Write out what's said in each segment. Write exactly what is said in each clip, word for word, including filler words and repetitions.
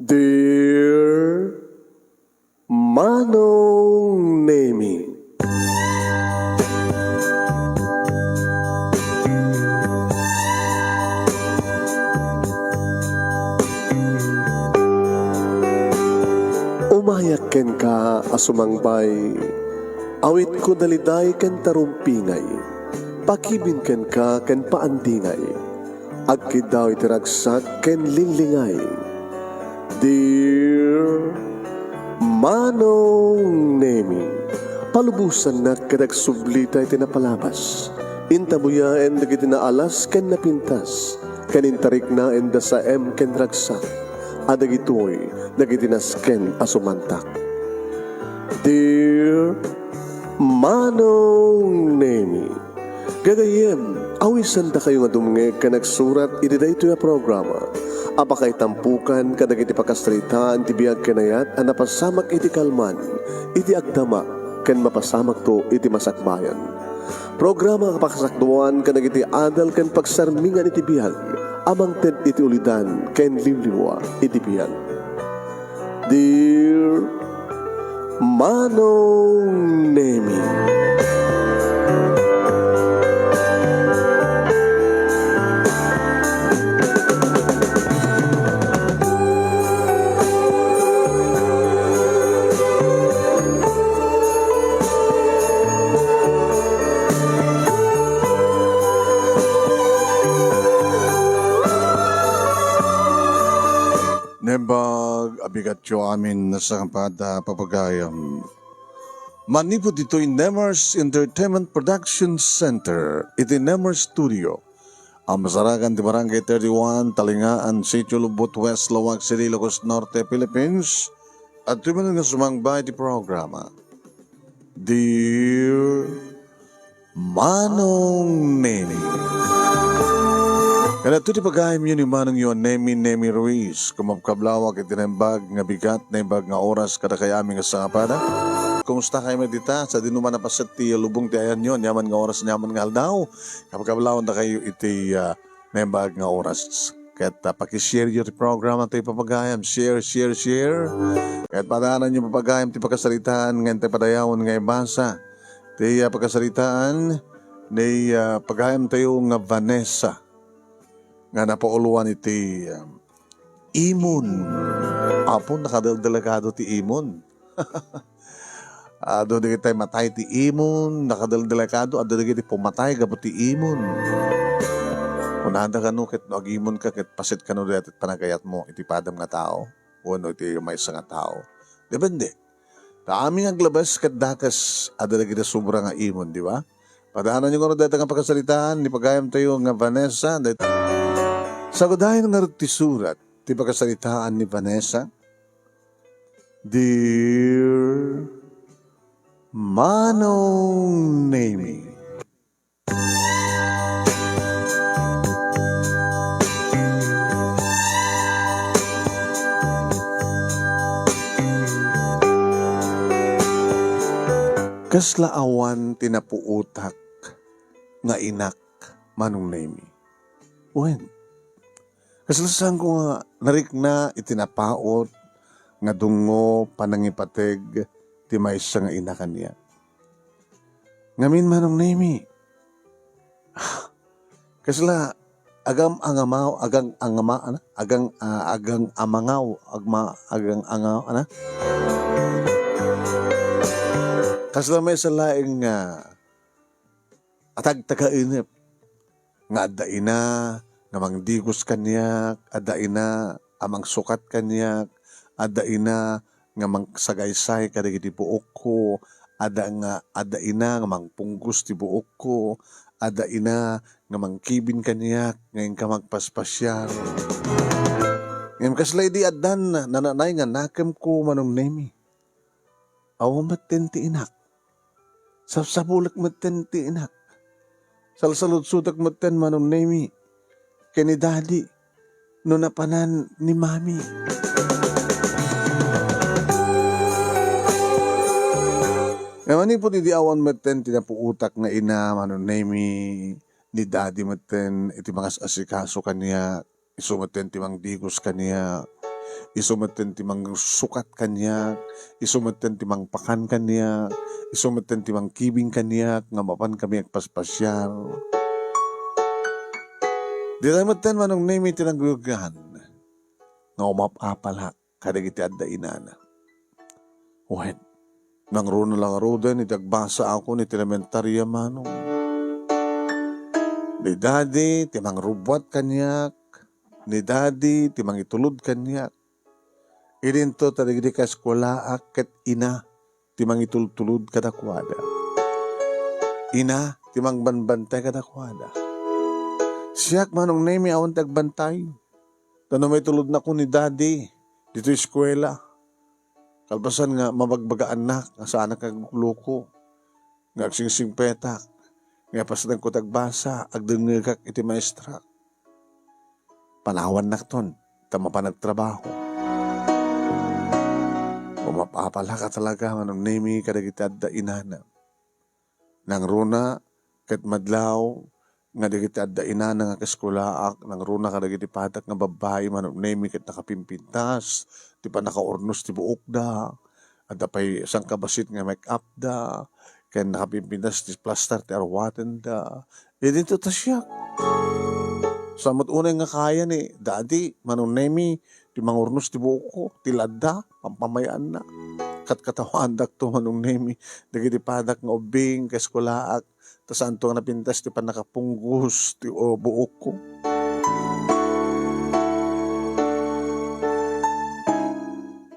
Dear Manong Nemi. Umayak kenka a sumangbay, awitko daliday ken tarumpingay, pakibin kenka ken paandingay. Agkiddaw iti ragsak ken linglingay. Dear Manong Nemi, palubosannak ket agsublita iti napalabas. Intabuyaen dagiti naalas ken napintas, ken intariknaen da saem ken ragsak, a dagitoy dagiti nasken a sumantak. Dear Manong Nemi, gagayyem, awisandakayo nga dumngeg ken agsurat iti daytoy a programa a pakaitampokan kadagiti pakasaritaan ti biag ken ayat a napasamak iti kalman, iti agdama, ken mapasamakto iti masakbayan. Programa a pakasakduan kadagiti adal ken pagsarmingan iti biag a mangted iti ulidan ken liwliwa iti biag. Dear Manong Nemi. Naimbag a bigatyo amin a sangapada, papagayam. Manipud ditoy Nemers Entertainment Production Center, iti Nemers Studio, a masarakan ti Barangay thirty-one, Talingaan, Sitio Lubot West, Laoag City, Ilocos Norte, Philippines, adtoy manen nga sumangba iti programa. Dear Manong Nemi. Kanato ti pagayamyo ni Manongyo a Nemi, Nemi Ruiz. Kumakabkablawak iti naimbag nga bigat, naimbag nga oras kadakayo amin nga sangapada. Kumusta kayo met dita? Sadino man a paset ti lubong ti ayanyo, aniaman nga oras, aniaman nga aldaw, kabkablawandakayo iti, ah, naimbag nga oras. Ket, ah, pakishare yo ti programa tayo papagayam. Share, share, share. Ket padanan yo papagayam ti pakasaritaan nga intay padayawen nga ibasa. Ti, ah, pakasaritaan ni, ah, pagayam tayo nga Vanessa nga napauloan iti, ah, imon. Apo, nakadeldelikado ti imon. Adu dagiti matay ti imon, nakadeldelikado, adu dagiti pumatay gapu ti imon. Kunada kano ket no agimonka ket paset kano dayta ti panagayatmo iti padam nga tao wenno iti maysa nga tao. Depende. Ta amin nga aglabas ket dakes, adda dagiti sobra nga imon, di ba? Padanan yo kano dayta nga pakasaritaan ni pagayam tayo nga Vanessa. Dayta. Sagudayen ngarud ti surat ti pakasaritaan ni Vanessa. Dear Manong Nemi. Kasla awan ti napuotak nga inak, Manong Nemi. Wen, kasla saanko nga narikna iti napaut nga dungngo panangipateg ti maysa nga ina kaniak. Ngamin, Manong Nemi, kasla agam-angamaw, agang-angama-, ano? Agang-, ah, agang-amangaw, agma-, agang-angaw, ano? Kasla maysa laeng nga atagtagainep nga adda ina nga mangdigos kaniak, adda ina a mangsukat kaniak, adda ina nga mangsagaysay kadagiti buokko, adda nga, adda ina nga mangpunggos ti buokko, adda ina nga mangkibin kaniak nga inka magpaspasiar. Ngem kasla idi addan nananay nga nakemko, Manong Nemi. Awan metten ti inak. Sapsapulek metten ti inak. Salsaludsotek metten, Manong Nemi, ken ni Daddy no napanan ni Mami. Nga manipud idi awan metten ti napuotak nga ina, Manong Nemi, ni Daddy metten iti mangas-asikaso kaniak. Isu metten ti mangdigos kaniak. Isu metten ti mangsukat kaniak, isu metten ti mangpakan kaniak, isu metten ti mangkibing kaniak nga mapan kami agpaspasiar. Dita metten, Manong Nemi, ti nagrugian nga umap-apalak kadagiti adda inana. Wen, nangruna la ngaruden iti agbasaakon iti elementaria, Manong. Ni Daddy ti mangrubbuat kaniak, ni Daddy ti mangitulod kaniak. Idinto ta dagiti kaeskuelaak ket ina ti mangitultulod kadakuada. Ina ti mangbanbantay kadakuada. Siak, Manong Nemi, awan ti agbantay. Ta no maitulodnakon ni Daddy ditoy eskuela, kalpasan nga mabagbagaannak nga saanak nga aglukloko, nga agsingsingpetak, nga ipasnagko ti agbasa, agdengngegak iti maestrak. Panawannakton ta mapan agtrabaho. Umap-apalak a talaga, Manong Nemi, kadagiti adda inana. Nangruna ket madlaw nga dagiti adda inana nga kaeskuelaak, nangruna kadagiti padak nga babbai, Manong Nemi, ket nakapimpintas ti pannakaurnos ti buokda. Adda pay sangkabasit nga make-upda, ken nakapimpintas ti plastar ti arwatenda. Idinto ta siak. Sa met unay nga kaya ni Daddy, Manong Nemi, ti mangurnos ti buokko, ti ladda, pampamayaanna. Katkatawandakto, Manong Nemi, dagiti padak nga ubbing, kaeskuelaak, ta saanto nga napintas ti pannakapunggos ti, o, buokko.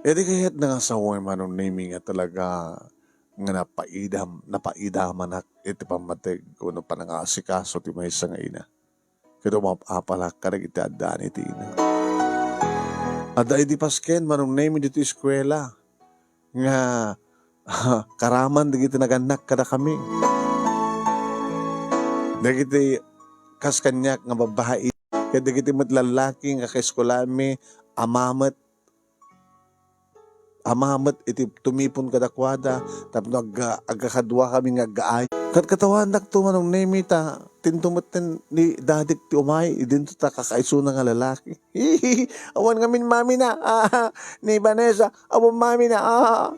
Idi kayatna nga sawen, Manong Nemi, nga talaga nga napaidam, napaidamanak iti pammateg wenno panangaasikaso ti maysa nga ina. Ket umap-apalak kadagiti addaan iti ina. Adda idi pasken, Manong Nemi, ditoy eskuela nga karaman dagiti nagannak kadakami. Dagiti kas kaniak nga babbai, ket dagiti met lallaki nga kaeskuelaanmi, ama met, ama met iti tumipon kadakuada tapno agga-, agkakaduakami nga aggaay. Katkatawandakto, Manong Nemi, ta tinto metten ni Dadik ti umay, idinto ta kakaisuna nga lalaki. Awan ngamin mamina, ah, ni Vanessa, awan mamina, ah.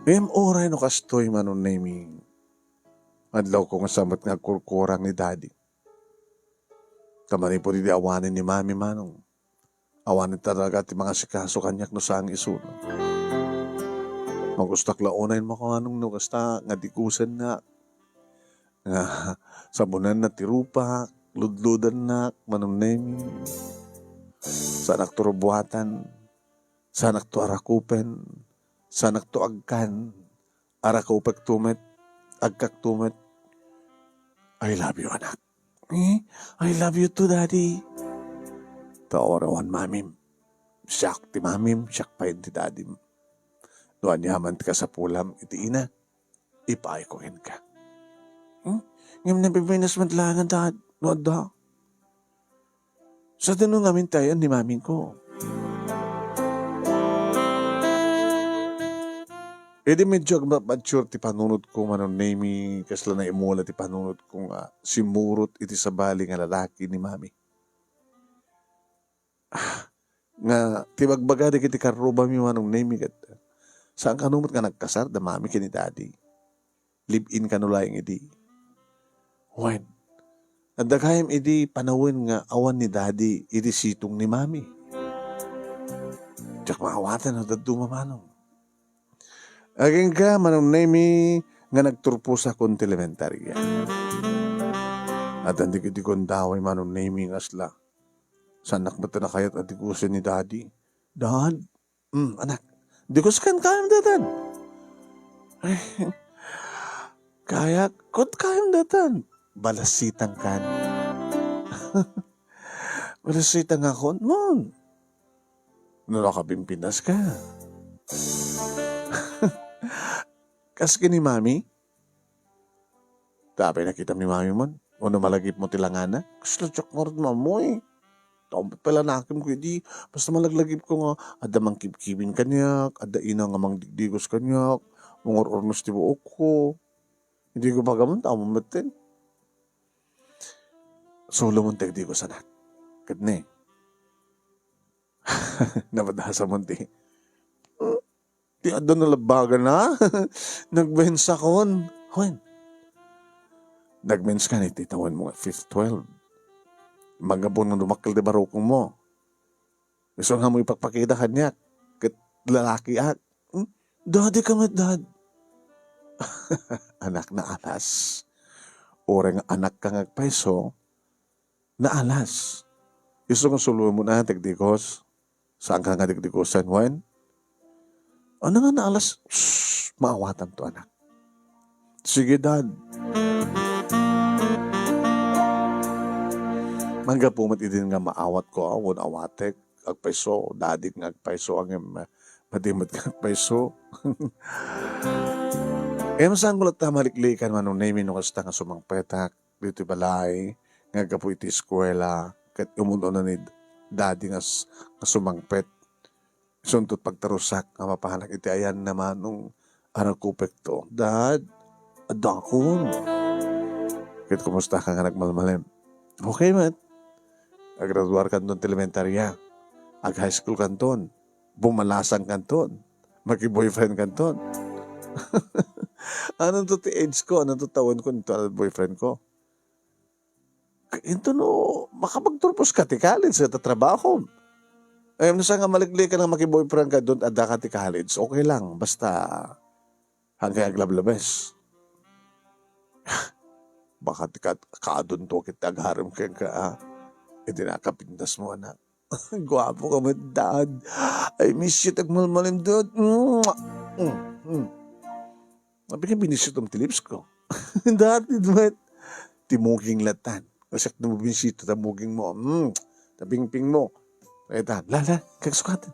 Ngem uray no kastoy, Manong Nemi, adlawko nga sa met nga agkurkurang ni Daddy. Ta manipud idi awanen ni Mami, Manong, awanen talaga ti mangasikaso kaniak no saan nga isuna. Mangustak la unay, Manong, no kasta nga digusennak, nga sabonenna ti rupak, ludludennak, Manong Nemi. Saanakto rubuatan, saanakto arakupen, saanakto agkan, arakupekto met, agkakto met. I love you, anak. Eh, I love you too, Daddy. Ta uray awan mamim, siak ti mamim, siak pay ti dadim. No aniaman ti kasapulam iti ina, ipaayko kenka. Hmm? Ngem nabibinas met laeng, Dad, no adda. Sadino ngamin ti ay-an ni mamingko? Idi medyo agmature ti panunotko, Manong Nemi, kasla naimula ti panunotko nga simmurot iti sabali nga lalaki ni Mami. Ah, nga ti bagbaga dagiti karrubami, Manong Nemi, ket saan kano met nga nagkasar da Mami ken ni Daddy. Live-in kano laeng idi. Wen, adda gayam idi panawen nga awan ni Daddy idi sitong ni Mami. Diak maawaten no dadduma, Manong. Agingga, Manong Nemi, nga nagturposakon ti elementaria. Addan dagiti gundaway, Manong Nemi, nga asla. Saannak met a kayat a digusen ni Daddy. Dad, mm, anak, diguskan kayam daytan. Ay, kayak, ket kayam daytan. Balasitangkan. Balasitangakon, mon. No nakapimpinas ka. Kas ken ni Mami? Tapay nakitam ni Mami man. Wenno malagipmo ti langana? Kasla diak ngarud maammo, eh. Taon pala nakim ko idi. Basta malaglagipko nga adda mangkibkibing kaniak, adda ina nga mangdigdigos kaniak, mangur-urnos ti buokko. Idi ko pagamun, tama metten. Solo mon ti agdikos, anak. Ket ne, napadasam ti, ti adda nalabbagan, ha? Nagmensakon. Wen. Nagmens ka iti tawenmo nga fifth twelve. Manggapu no dumakkel ti barukongmo. Isu nga mo ipakpakita kaniak, ket lalakiak. Hmm? Daddy ka met, Dad. Anak, naalas. Uray nga anakka nga agpayso, naalas. Isu nga suluem mo na, dikdikos. Saanka nga dikdikosen, wen? Ano nga naalas? Shh, maawatanto, anak. Sige, Dad. Manggapu met idin nga maawatko, ah, wen awatek, agpayso, Daddy nga agpayso, ngem, ah, madi met nga agpayso. Em, saan ko latta maliklikan, Manong Nemy, no kasta nga sumangpetak ditoy balay, nga aggapu iti eskuela, ket umun-una ni Daddy nga s-, nga sumangpet. Isunto ti pagtarusak nga mapanak iti ayanna, Manong, a nakupekto. Dad, addakon. Ket kumustaka nga nagmalmalem? Okay met. Agraduarkanton ti elementarya. Ag-high school kanton. Bumalasang kanton. Maki-boyfriend kanton. Anonto ti age ko? Anonto tawenko inton boyfriend ko? Inton no, makapagturpos ka ti college ket tatrabaho. Em, no saan nga maliklikan nga maki-boyfriend ka, inton adda ka ti college, okay lang. Basta, haanka aglablabes. Baka ti kad-, kaadunto ket ti agarem kenka, ah. Idi nakapintas mo, anak. Guapo ka met, Dad. I miss you, ti agmalmalem, Dad. Mwah! Mm, mm. Apay nga binisyotam ti lips ko? Dati met. Ti muging latan. Kasak no binisita ta muging mo. Mm, ta pingping mo. Eta, la, la, kagsukat.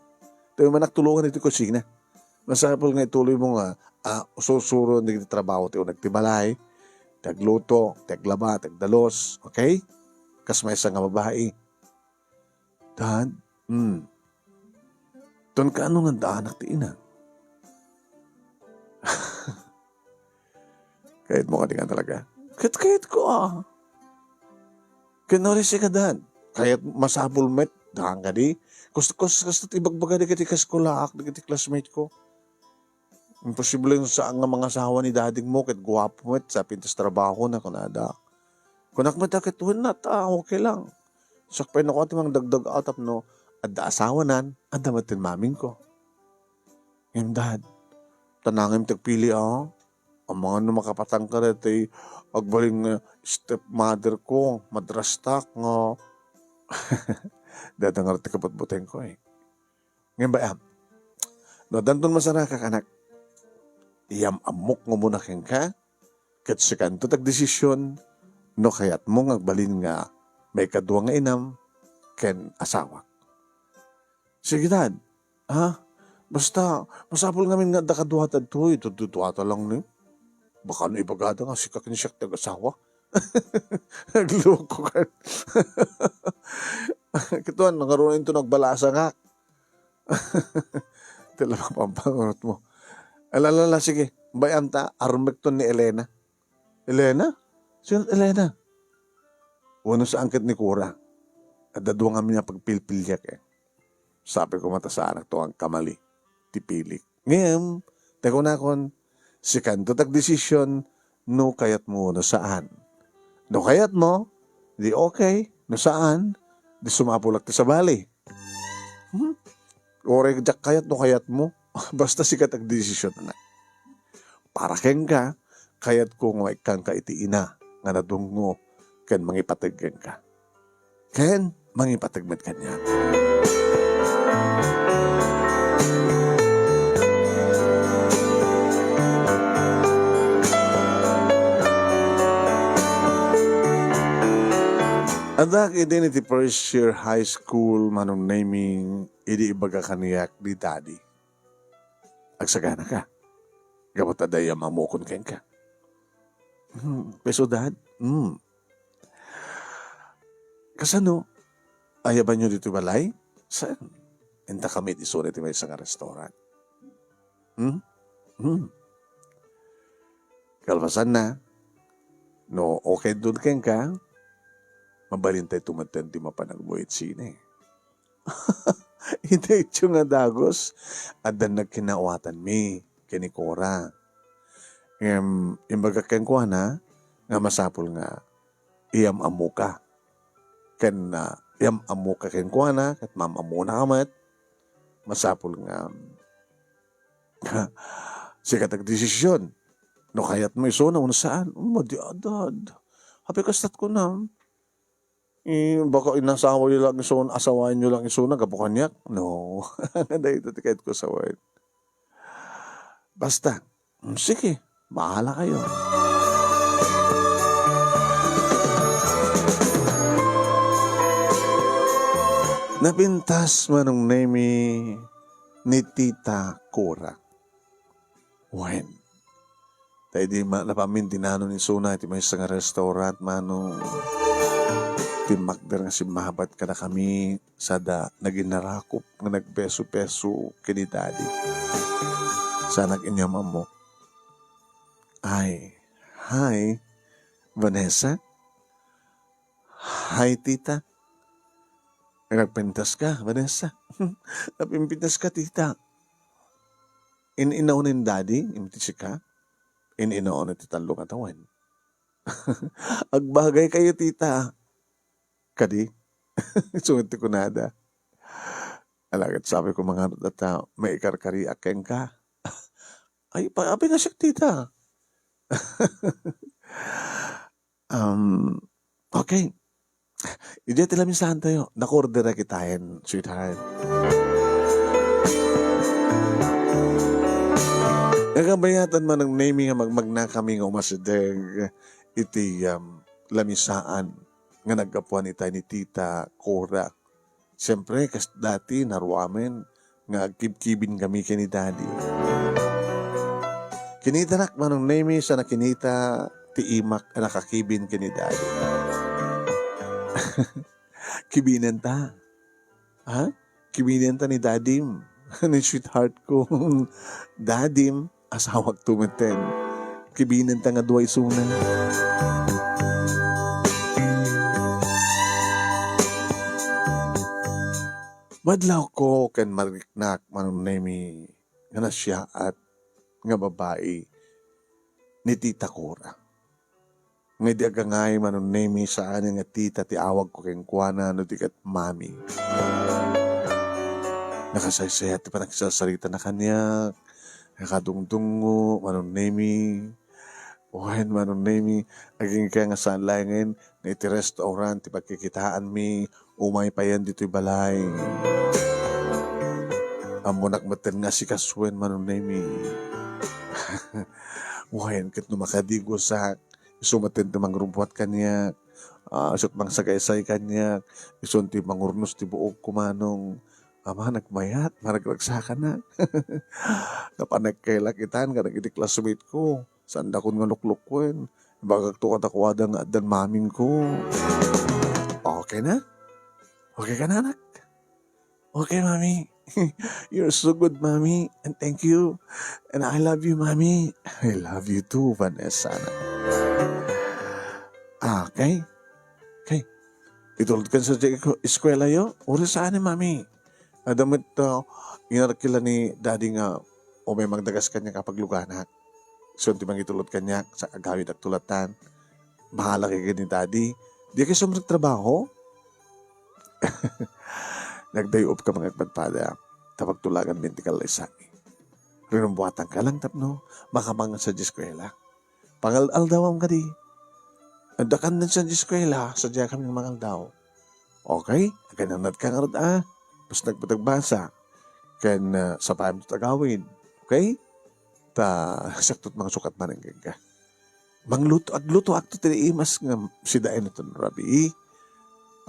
Tayo manak tulungan iti kusina. Masapul nga ituloy mo nga, ah, sursuro dagiti trabaho ti uneg ti balay, ti agluto, ti aglaba, ti agdalus, okay? Kas maysa nga babai. Dad, hmm. Ton kaano nga addaanak ti ina? Kayatmo kadi nga talaga? Ket kayatko, ah. Ken no, sika, Dad. Kayat masapul met, daan kadi. Kus-, kus-, kasta ti ibagbaga dagiti kaskulaak, dagiti classmate ko. Imposible nga saan nga mangasawa ni daddy mo ket guapo met sa pintas trabaho na kunada. Kunak met a ket wenno ta, okay lang. Sakbay na ko ti mangdagdag-a tapno adda asawanan, adda met ti mamin ko. Ngem, Dad, ta nangem ti agpili, a? Amangan no makapatangka daytoy agbalin nga stepmother ko, madrastak nga. Dada nga ti kapatbuteng ko, eh. Ngem bay-am, no addanton masarakak, anak, iyam-ammok nga umuna kenka, ket sikanto ti agdesisyon no kayatmo nga agbalin nga maikadua nga inam ken asawak. Sige, Dad. Ha? Basta, masapul ngamin nga adda kadua ta ditoy, dua ta lang ni. Baka no ibagada nga sika ken siak ti agasawa. Nagloko kan. Kituan, nangarunan ito nagbalasangak. Ti la mapampangurot mo. Ala, ala, ala, sige. Bay-am ta, armekton ni Elena. Elena? Sino Elena? Wenno saan ket ni Cora? Adda dua ngamin a pagpilpiliak, eh. Sabi ko, mata saanak to nga agkamali ti pilik. Ngem, ti kunakon, sikanto ti agdesisyon no kayatmo no saan. No kayatmo, di okay. No saan, di sumapulak ti sabali. Hmm? Uray diak kayat no kayatmo. Basta sika ti agdesisyon, anak. Para kenka, kayatko nga maikkanka iti ina nga nadungngo ken mangipateg kenka. Ken mangipateg met kaniak. Addak idin iti first year high school, Manong Naming, idi ibaga kaniak ni Daddy. Agsaganaka. Gapu ta dayta amamokon kenka. Hmm, peso, Dad? Hmm. Kasano? Ayabanyo ditoy balay? Saan? Inta kami ti isuna iti maysa nga restaurant. Hmm? Hmm. Kalpasanna, no okay dun kenka, Mabalintayto metten ti mapan agbuy iti sine. Iti itio nga dagus, addan nagkinnawatanmi ken ni Cora. Ngem imbagak kenkuana nga masapul nga iyam-ammoka. Ken, ah, iyam-ammoka kenkuana, ket maam-ammonaka met, masapul nga sika ti agdesision no kayatmo isuna wenno saan. Madi-adad. Apay, kasta't kunam. Eh, baka inasawayo lang isuna, asawaenyo lang isuna gapu kaniak. No. Dayta ti kayatko sawen. Basta, mm, sige, bahala kayo. Napintas Manong Nemi ni Tita Cora. Wen, ta idi ma-, napamin dinanona isuna iti maysa nga restaurant, Manong, timmakder nga simmabat kadakami sada naginarakop nga nagbeso-beso ken ni Daddy. Saanak inyam-ammo. Ay, hi, Vanessa. Hi, Tita. Ay, nagpintas ka, Vanessa. Napimpintas ka, Tita. In-inaw ni Daddy, inti sika. In-inaw ni ti tallo nga tawen. Agbagay kayo, Tita. Kadi? Isu ti kunada. Alagad sabi ko, mangano data, maikarkariak kenka. Ay, pa, apay nga siak, Tita. Um, okay. Idiay ti lamisaantayo. Naka-order na kitaen, sweetheart. Nakabayatan Manong Nemi nga magmagnakami nga umasideg iti, um, lamisaan nga naggapuan itay ni Tita Cora. Siempre, kas dati, naruamen nga agkibkibin kami ken ni Daddy. Kinitanak Manong Nemi, sana kinita ti imak a nakakibin ken ni Daddy. Kibinenta. Ha? Kibinenta ni Dadim. Ni sweetheart ko. Dadim, asawak to metten. Kibinenta nga dua isuna. Madlawko ken mariknak Manong Nemi nga nasiaat nga babai ni Tita Cora. Nga idi agangay Manong Nemi, saan nga tita ti awagko kenkuana no di ket mami. Nakasaysayat ti panagsasaritana kaniak, nakadungdungngo, Manong Nemi. Wen, Manong Nemi, agingga nga saan laengen nga iti restaurant ti pagkikitaanmi, umay payen ditoy balay. Ammonak metten nga asikasoen, Manong Nemi. Wen, ket no makadigosak, isu metten ti mangrubbuat kaniak. Ah, isu ti mangsagaysay kaniak. Isu ti mangurnos ti buokko, Manong. Ama, nagmayat, maragragsakanak. Napan nagkaylak itan kadagiti classmate ko. Saandakon nga luklukoen. Ibagakto kadakuada nga addan mamingko. Okay na? Okay ka na, anak? Okay, Mami. You're so good, Mami. And thank you. And I love you, Mami. I love you too, Vanessa, anak. Ah, okay? Okay. Itulod kan sa eskwela yo? Uri saan ni Mami? Adda met, ah, inarakila ni Daddy nga o may magdagas kaniak a pagluganak. Isu ti mangitulod kaniak sa agawidak tulatan. Bahala kay ni Daddy. Di kay sumrek trabaho? Nagday-op ka, mga agpadpada. Ta pagtulagan mi ti kallaysaanmi. Rinumbuatan ka lang tapno makamangan sa eskwela. Pangal-aldawam kadi. Adda kan sa eskwela, sadiak kami mangaldaw. Okay? Agananat ka ngarud, ah. Basta nagpatagbasa. Ken, ah, sapayam ti agawid. Okay? Ta, sakto ti mangsukat manen kenka. Mangluto, aglutoak ti imas nga sidaen iton rabii.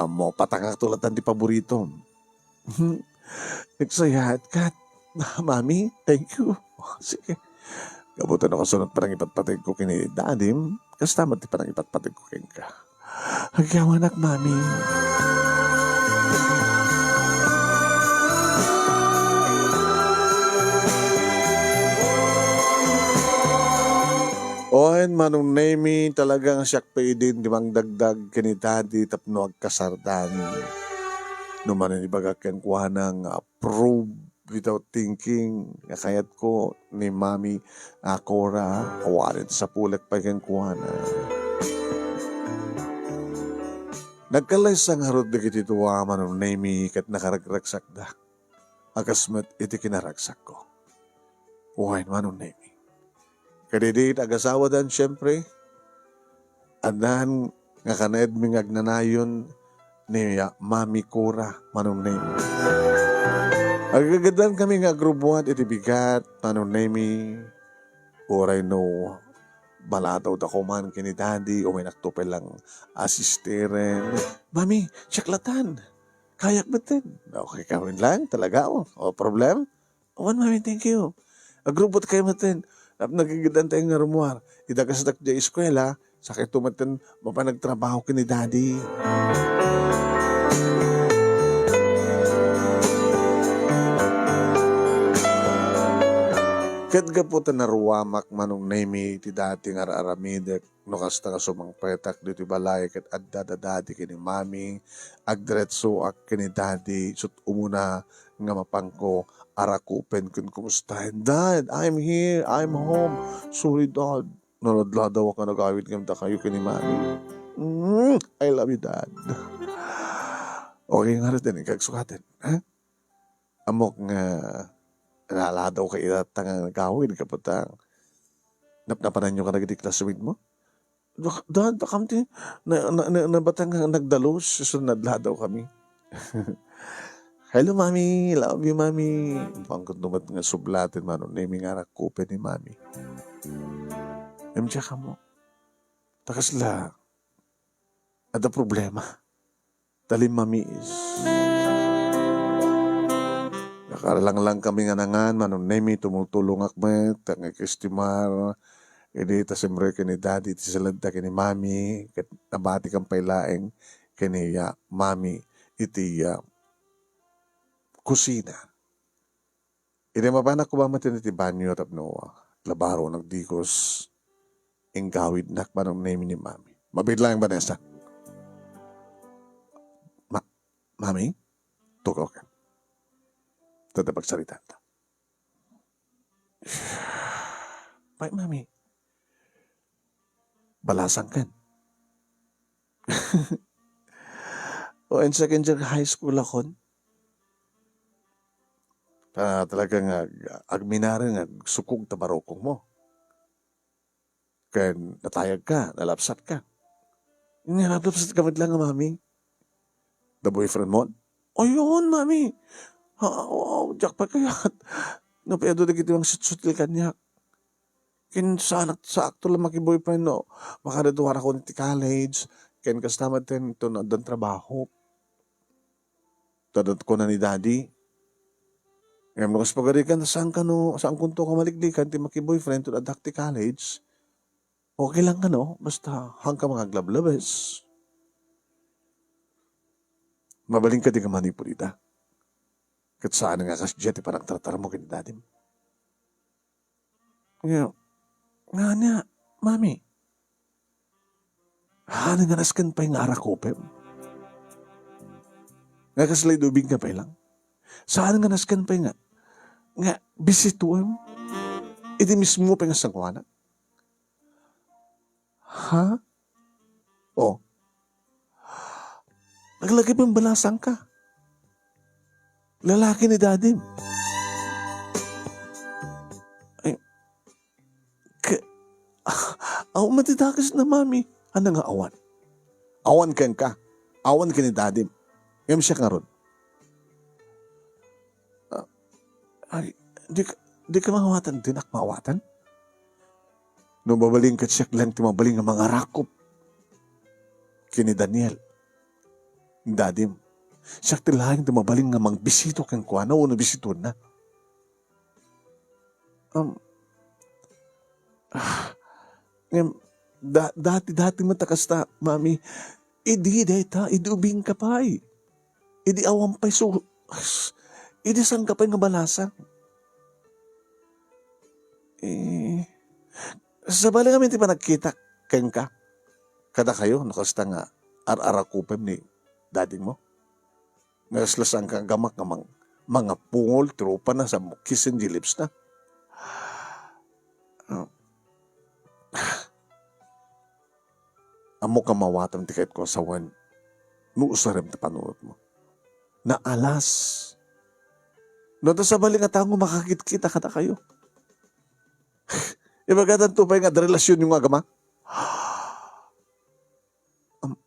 Ammo, patangak tulatan ti paboritom. Nagsayaat ka, Mami. Thank you. Sige. Gapu ta no kasunot panangipatpategko ken ni Dadim, kasta met ti panangipatpategko kenka. Agyawanak, Mami. Wen, Manong Nemy, talaga nga siak pay idin ti mangdagdag ken ni Daddy tapno agkasartan. No manen ibagak kenkuana nga approve without thinking nga kayatko ni Mami a Cora, awanen sapulek pay kenkuana. Nagkallaysa ngarud dagiti dua, Manong Nemy, ket nakaragragsakda a kas met iti kinaragsakko. Wen, Manong Nemy. Kadidi iti agasawadan, siempre, addan nga kanaedmi nga agnanayon ni, ah, Mami Cora, Manong Nemy. Aggagaddan kami nga agrubbuat iti bigat, Manong Nemy. Uray no baladawda koman ken ni Daddy, umaynakto pay lang a sisteren. "Mami, siak latan. Kayak metten." "Okay ka man lang, talaga, oh. Oh, problem?" "Awan, Mami, thank you." Agrubbuat kayo metten. Nap-, nagigidantay nga rummuar. Idagasdak diay eskuela, sakay to metten mapan nagtrabaho ken ni Daddy. Ket gapu ta naruamak, Manong Nemy, ti dati nga ar-aramidek, no kasta nga sumangpetak ditoy balay ket adda da Daddy ken ni Mami, agdiretsoak ken ni Daddy, isut' umuna nga mapanko arakupen ken kumustaen. "Dad, I'm here. I'm home. Sorry, Dad. Naladladawak nga nagawid ngem dakayo ken ni Mami. Mm, I love you, Dad." Okay ngarud, inka agsukaten, ha? Ammok nga naladaw ka ita nga nagawid, kapatang napnapananyo ka dagiti classmate mo? Dak-, da-, dakam ti na, na, na, nabatang nga nagdalus, isu nadladaw kami. "Hello, Mami. Love you, Mami." Pangkot numat nga sublaten, Manong Nemy, nga anak ko, pwede, Mami. Em, siya ka mo. Takasla. Adda problema. Talim mamiis. Nakaralanglang kami nga nangan, Manong Nemy, tumultulongak met, nga kistimar, idi ta simre ken ni Daddy, iti saledda ken ni Mami, ket nabati kan pay laeng ken ni, ah, Mami, iti, ah, kusina. Idi mapanak koma met iti banio tapno labaro nagdikos, inggawidnak, Manong Nemy, ni Mami. Mabiit laeng, Vanessa. Ma-, Mami? Tugaw ka. Tadda pagsaritaanta. Pay, Mami. Balasang ken. O, in second year high school akon. Ta-, talaga nga ag-, agminaren nga sukog ta barukong mo. Ken natayag ka, nalapsat ka. Nga nalapsat ka met lang, Mami. The boyfriend mo? Ayon, Mami. Ha, oo, diak pay kayat. Napay adu dagiti mangsutsutsil kaniak. Ken saanak, saakto lang makiboyfriend no makadaduarakon iti college, ken kasta met ken to no addan trabaho. Tadot ko na ni Daddy. Ngem no kas pagarikan, saan ka no, saan kunto ka maliklikan ti makiboyfriend to addak ti college? Okay lang ka no, basta haan ka mangaglablabes. Mabalin ka di ka manipulita. Ket saan nga kas diay ti panagtartar mo ken ni Daddy mo. Nga, nga ania, Mami? Haan nga nasken pay nga arakupem? Nga kasla idubing ka pay lang? Saan nga nasken pay nga, nga bisituem? Iti mismo pay nga sangoanak? Ha? Oh. Naglagip ang balasang ka. Lalaki ni Dadim. Ay, ka, awan mati dakes na, Mami. Ano nga awan? Awan ken ka. Awan ken ni Dadim. Ngem siya karon. Ah, ay, di ka, di ka mangawatan, dinak maawatan? No mabalin ket siak lang ti mabalin nga mangarakop ken ni Daniel, ni Dadim. Siak ti laeng ti mabalin nga mangbisito kenkuana wenno bisitonna. Um, ah, ngem, da-, dati, dati met a kasta, Mami. Idi dayta, idi ubing ka pay. Idi awan pay su-, idi saan ka pay nga balasang. Eh, Sabali ngamin ti panagkitak kenka, kadakayo, no kasta nga ar-arakupem ni dadingmo. Nga kasla saanka nga aggamak nga mang-, mangapungol ti rupana sa kissing lips na. Ah. Ammok nga maawatam ti kayatko a sawen no usarem ti panunotmo. Naalas. No, ta sabali nga tao nga makakitkita kadakayo. Ibagadanto pay nga adda relasionyo nga agama. Am,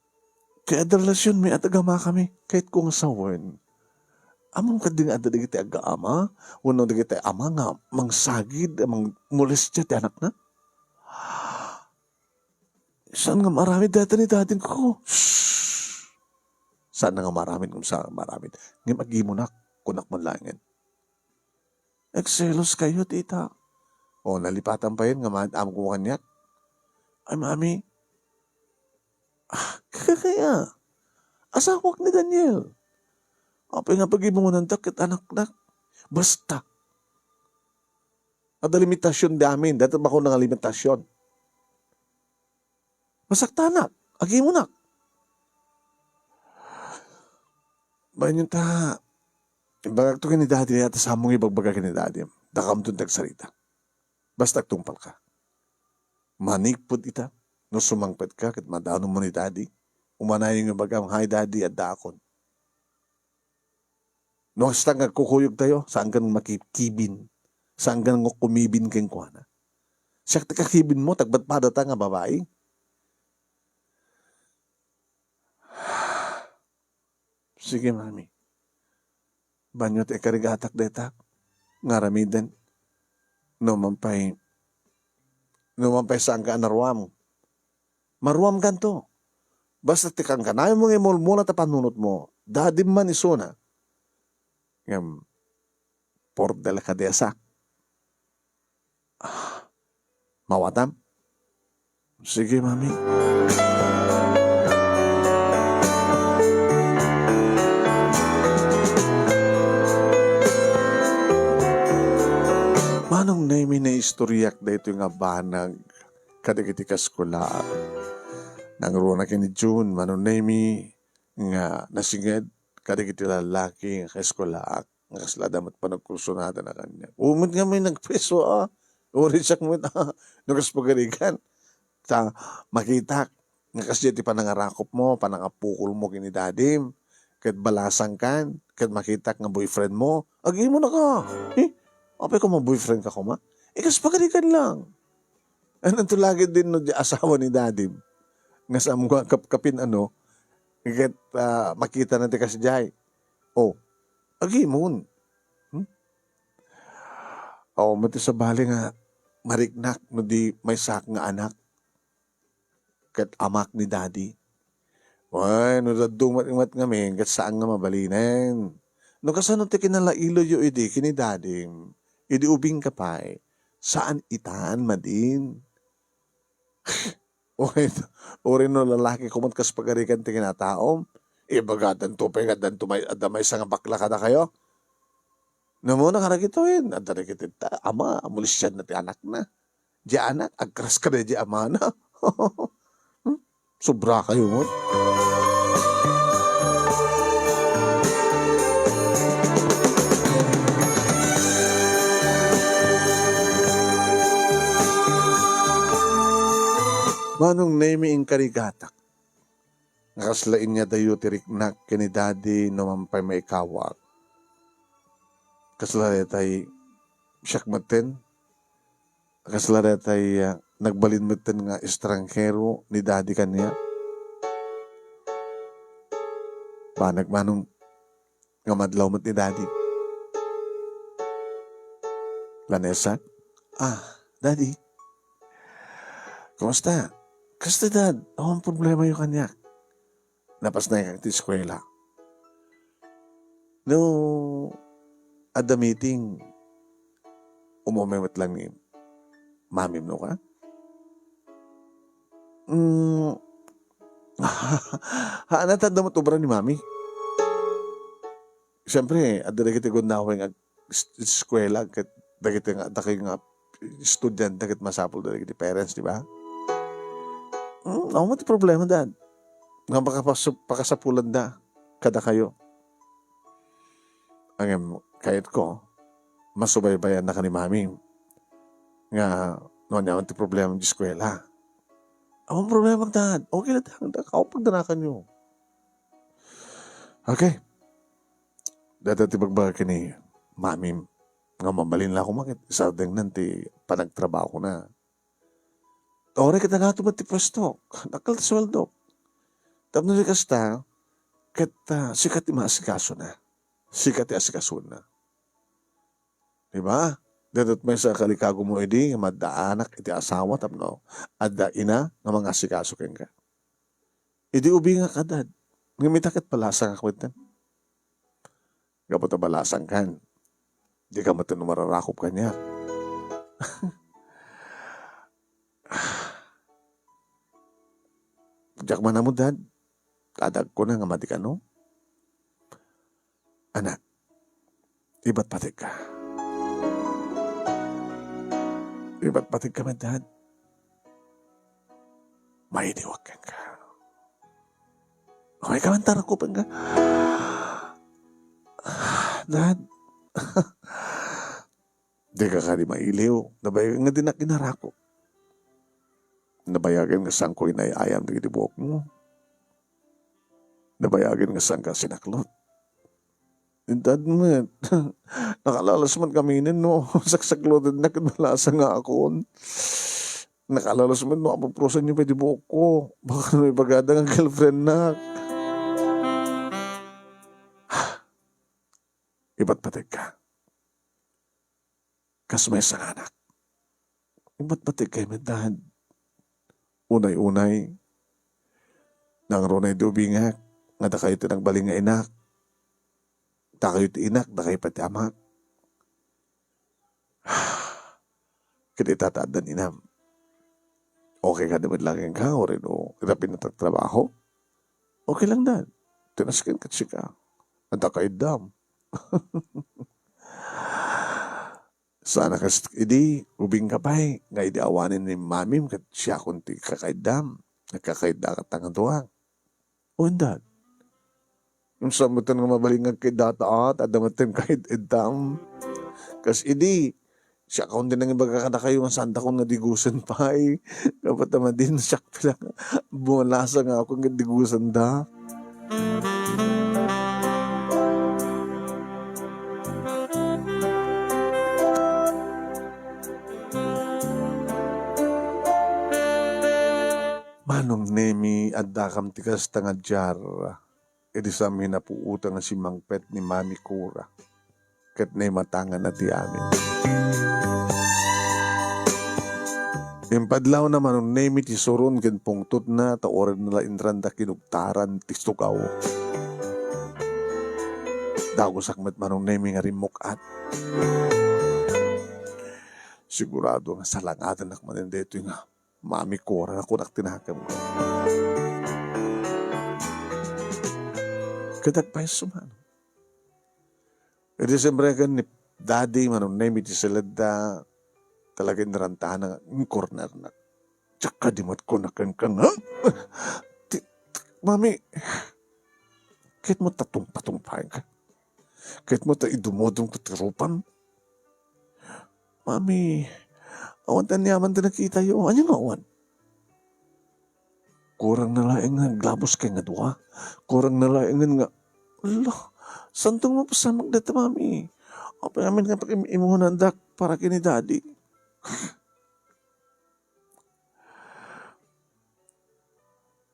kay adda relasionmi, adda agamakami. Kayatko nga sawen. Ammom kadi nga adda dagiti agaama, wenno dagiti ama nga mangsagid, mangmolestia ti anakna? Saan nga maaramid dayta ni dadingko? Shh! Saan nga maaramid, ngem saan nga maaramid. Ngem agimunak, kunak man laengen. Agselos kayo, tita. O, nalipatan pa yun nga ma-, amko kaniak. Ay, mami. Ah, kaya, asawak ni Daniel. Apay nga pagimunantak ket anaknak. Basta. Adda limitasion di amin. Dayta bako nga limitasion. Masaktanak. Agimunak. Bayan ta, ibagak to ken ni daddy, ta saan mo nga ibagbaga ken ni daddy. Dakamton ti agsarita. Basta agtungpal ka. Manipud ita, no sumangpet ka, ket madanon mo ni daddy. Umanayo nga ibagam, "Hi, daddy, addaakon." No, kasta nga agkukuyog tayo, saan ka nang makikibin? Saan ka nang kumibin kenkuana? Siak ti kakibin mo, tagbatpadata nga babai? Sige, mami. Banyo ti ikarigatak dayta nga aramiden. No man pay, no man pay saan ka a naruam. Maruam kanto. Basta ti kankanayon mo nga imulmula ta panunot mo, dadim man isuna. Ngem, por delicadeza. Ah, mawatam? Sige, mami. Manong Nemi, naistoryak daytoy nga banag kadagiti kaskolaak. Nangruna ken ni June, Manong Nemi, nga nasinged kadagiti lallaki nga kaskolaak. Nga kasla adda met panagkursunada na kaniak. Umet nga may nagpriso, a. Uri siak met, a. No kas pagarigan. Ta makitak nga kasdiay ti panangarakop mo, panangapukol mo ken ni dadim. Ket balasang kan, ket makitak nga boyfriend mo, agimonaka. Eh, apay ko ma-boyfriend ka koma? Eh, kas pagarigan lang. Anto lagi din no, di asawa ni dadim? Nga saan mo nga kapkapin, ano? Ket, ah, makita na ti kasdiay. Oh, agimon. Hmm? Oh, mati sabali nga mariknak no di maysak nga anak ket amak ni daddy. Wen, no dadduma met ngamin, ket saan nga mabalinen. No kasano ti kinalailoyo idi ken ni dadim, idi ubing ka pay, saan itan madin. Uray, uray no lalaki koma ti kas pagarigan ti kinataom, ibagadanto pay nga addanto may, adda maysa nga bakla kadakayo. Namuna kadagitoyen, adda dagiti ta-, ama, mulisian na ti anakna. Di anak, agkaraskada di amana. Hmm? Sobra kayo mo. Manong Nemi, inkarigatak nga kasla inyadayo ti riknak ken ni Daddy no man pay maikawak. Kasla daytay siak metten, kasla daytay, ah, nagbalin metten nga estranghero ni Daddy kaniak. Banag manong nga madlaw met ni Daddy. Vanessa? Ah, Daddy. Kumusta? Kasta, Dad? Awan problema yo kaniak. Napasnay kang ti eskwela. No, adda meeting, umumay met lang ni mamim, no ka? Mm. Haan, ta adda met obra ni mami. Siyempre, adda dagiti gundaway nga ag-, es-, eskwela, ket dagiti nga, dakay nga estudiante ket masapulda dagiti parents, di ba? Hmm, awan ti problema, Dad. Nga makapasu-, pakasapulanda kadakayo. Ngem, kayatko, masubaybayannaka ni Mami nga no ania man ti problema ti eskuela. Awan problema, Dad. Okay lang, Dad. Kaupagdanakanyo. Okay. Dada ti bagbaga ken ni Mami nga mabalin la koma ket isardengnan ti panagtrabahona. Uray ket nagato met ti puesto, dakkel ti sueldo. Tapno di kasta, ket, ah, sika ti maasikasona. Sika ti asikasona. Di ba? Daytoy maysa a kalikago mo idi nga maddaanak iti asawa tapno adda ina nga mangasikaso kenka. Idi ubingak, Dad, ngem ita ket balasangak metten. Gapu ta balasangkan, dika metten mararakop kaniak. Diak man ammo, Dad. Adda kuna nga madi kano. Anak, ibatpategka. Ibatpategka met, Dad. Mailiwak kenka. Umayka man ta, rakupenka. Dad. Dika kadi mailiw. Nabayagen nga dinak inarakop. Nabayagen nga saanko inay-ayam dagiti buokmo. Nabayagen nga saanka sinaklot. Inted met. Nakalalas met kami nen no saksaklotennak ket balasangakon. Nakalalas met no apuprosenyo pay ti buokko. Baka no ibagada nga girlfriendnak. Ipatpategka. Kas maysa nga anak. Imatmategkay met, Dad. Unay-unay, nangruna idi ubingak nga dakayo ti nagbalin nga inak. Dakayo ti inak, dakayo pay ti amak. Ket ita ta addan inam. Okay kadi met la kenka, wenno ita pinatagtrabaho? Okay lang, Dad. Ti nasken ket sika. Adda kaiddam. Saan a kas idi, ubingka pay, nga idi awanen ni Mamim ket siakon ti kakaiddam. Nagkakaidda ket nga dua. Wen, Dad. Ngem saan metten nga mabalin nga agkaiddata, ta adda metten kaid-iddam. Kas idi, siakon ti nangibaga kadakayo nga saandakon nga digusen pay. Gapu ta madin siak pay la nga bumalasangakon ket digusendak. Manong Nemi, addakam ti kasta nga diar idi saan mi napuotan nga simmangpet ni Mami Cora ket naimatanganna ti amin. Impadlawna Manong Nemi ti suron ken pungtotna, ta urayna la inranda kinugtaran ti sugaw. Dagusak met Manong Nemi nga rimmuk-at. Sigurado nga salangadannak manen daytoy nga Mami Cora nga kunak ti nakemko. Ket agpayso man. Idi simreken ni Daddy Manong Nemi ti siledda, talaga inrantana nga inkornernak. Diak kadi met kunak kenka nga, ti, ti, Mami, ket mo ta tungpatungpaenka. Ket mo ta idumodumka ti rupam. Mami, awan ti aniaman ti nakitayo. Ania nga awan? Kurang na laeng nga aglaboskay nga dua. Kurang na laengen nga, ala, saanton nga mapasamak dayta, Mami? Apay amin nga pakim-imuhanandak para ken ni Daddy?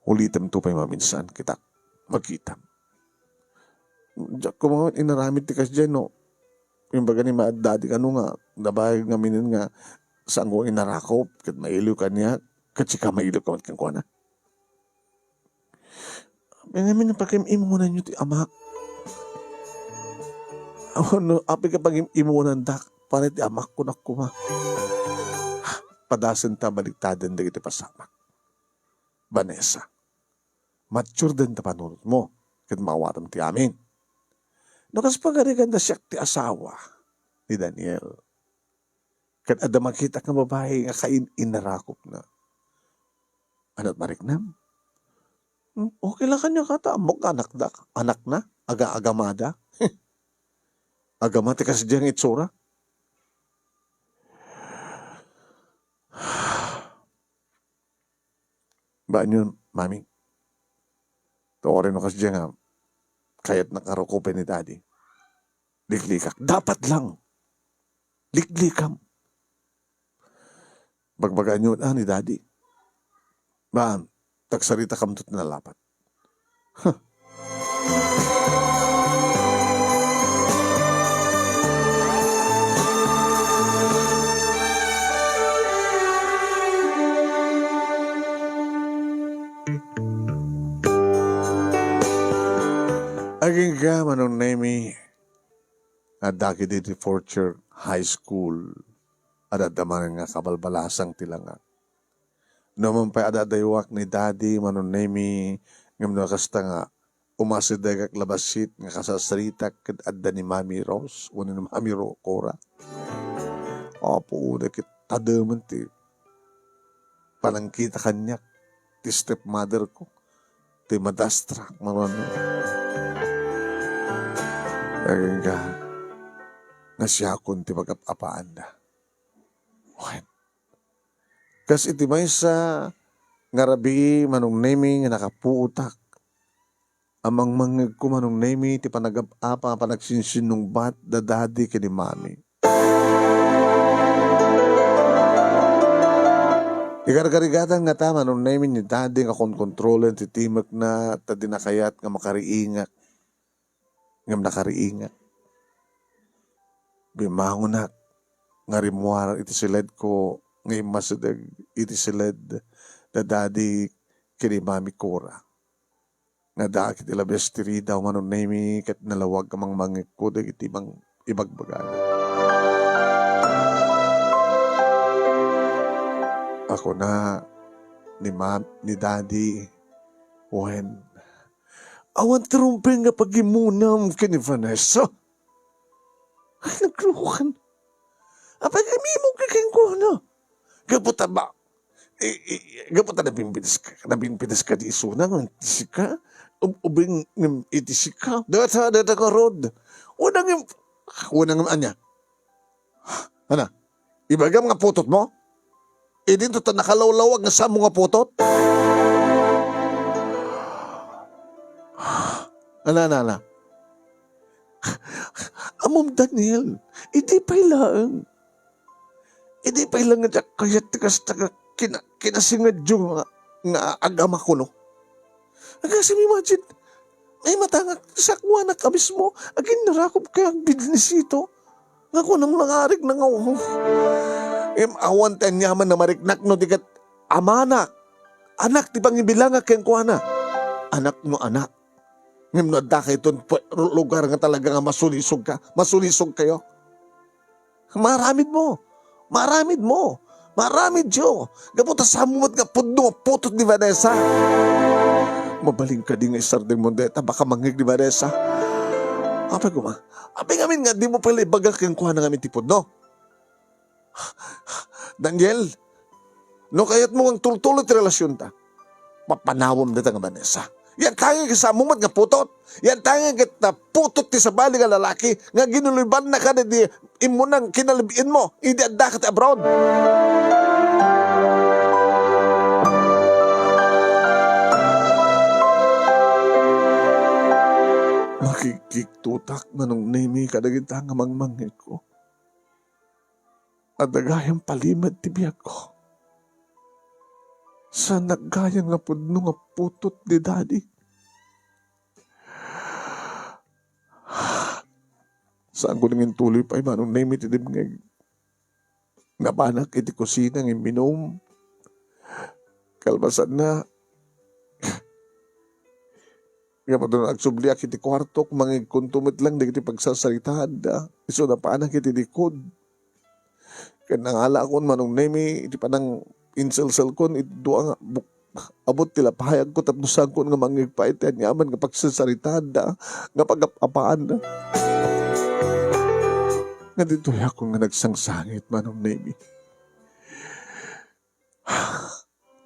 Ulitemto pay maminsan, kitak, magkitam. Diak koma inaramid ti kasdiay no imbaga ni Mad-, Daddy kano nga nabayag ngamin nga saanko inarakop ket mailiw kaniak, ket sika mailiwka met kenkuana. Ngamin, pakim-imuananyo ti amak. Awan no, apay ka pagim-imuanandak, para ti amak, kunak koma. Padasenta baliktaden dagiti pasamak. Vanessa, mature den ta panunotmo, ket maawatem ti amin. No kas pagariganda siak ti asawa ni Daniel, Ket adda makitak nga babai nga kain-inarakupna. Ania ti mariknam? Hmm, okay lang kaniak ata. Ammok nga anakda, anakna, aga-, agamada. Agama ti kasdiay nga itsura. Baanyon, Mami. Tuwari no kasdiay nga kayatnak nga rukupen ni Daddy. Liklikak. Dapat lang. Liklikam. Bagbagaanyo, ah, ni Daddy. Baan, tagsaritakam to ti nalapat. Huh. Agingga, Manong Nemi, adda ketdi ti fourth year high school. Adda manen nga kabalbalasang ti langak. Numan pay adda daywak ni Daddy, Manong Nemi, ngem no kasta nga umasidegak la bassit nga kasarsaritak ket adda ni Mami Rose wenno ni Mami Ro-, Cora. Apo, uda ket tademen ti panangkita kaniak ti stepmother ko, ti madastra, mano. Agingga, nga siakon ti pagap-apaanda. Wen, kas iti maysa nga rabii, Manong Nemi, nga nakapuotak, a mangmangngegko, Manong Nemi, ti panagap-apa, panagsinsinnungbat da Daddy ken ni Mami. Igargarigatan ngata, Manong Nemi, ni Daddy nga konkontrolen ti timekna ta dina kayat nga makariingak. Ngem nakariingak. Bimmangonak nga rimmuar iti siledko nga immasideg iti siled da Daddy ken ni Mami Cora. Nga adda ketdi la bestirida, Manong Nemi, ket nalawag a mangmangngegko dagiti mang-, ibagbagada. Kuna ni Ma-, ni Daddy, wen, awan ti rumbeng nga pagimmunam ken ni Vanessa. Ay, naglukan. Apay, imimog ka kenkuana. Gapu ta ba, i-, i-, gapu ta nabimbides ka, nabimbides ka di isuna, ngem iti sika, ub-, ubing, ngem iti sika. Data, data ka rod. Wana ngem, wana ngem ania? Ana, ibagam nga putotmo? Idinto ta nakalawlawag nga saanmo nga putot? Ana, ana, ana. Ammom, Daniel, idi pay laeng. Idi pay laeng nga diak kayat ti kasta nga kina-, kinasingadyo nga, nga agama kuno. Agasem, imagine, naimatangak, sakuanak a mismo, aginnarakop kay agbidnisito. Nga kunam, nangarig na nga, oh. Em, awan ti aniaman a mariknak no di ket amanak. Anak ti pangibilangak kenkuana. Anak no anak. Ngem no adda kayton pu-, lugar nga talaga nga masulisog ka, masulisog kayo. Maaramid mo. Maaramid mo. Maaramid yo. Gapu ta saanmo met nga pudno nga putot ni Vanessa. Mabalin kadi nga isardengmo dayta, baka mangngeg ni Vanessa. Apay koma, apay ngamin nga dimo pay la ibaga kenkuana ngamin ti pudno? Daniel, no kayatmo nga agtultulo ti relasionta, papanawem dayta nga Vanessa. Yantangek, saanmo met nga putot. Yantangek ket, ah, putot ti sabali nga lalaki nga ginuluybannaka daydi immunang kinalib-inmo idi addaka ti abroad. Makigkigtotak, Manong Nemi, kadagita nga mangmangngegko. Adda gayam palimed ti biagko. Saan gayam nga pudno nga putot ni Daddy. Saanko nga intuloy pay, Manong Nemi, ti dimngeg. Napanak iti kusina nga imminum. Kalpasanna, gapu ta agsubliak iti kuartok, mangngegkonto met lang dagiti pagsarsaritaanda. Isu napanak iti likod. Ket nangalakon, Manong Nemi, iti panang-inselselkon iti dua nga buk-, abut ti lapayagko tapno saanko nga mangngeg pay iti aniaman nga pagsarsaritaanda nga pagap-apaanda. nga ditoyak nga nagsangsangit, Manong Nemi.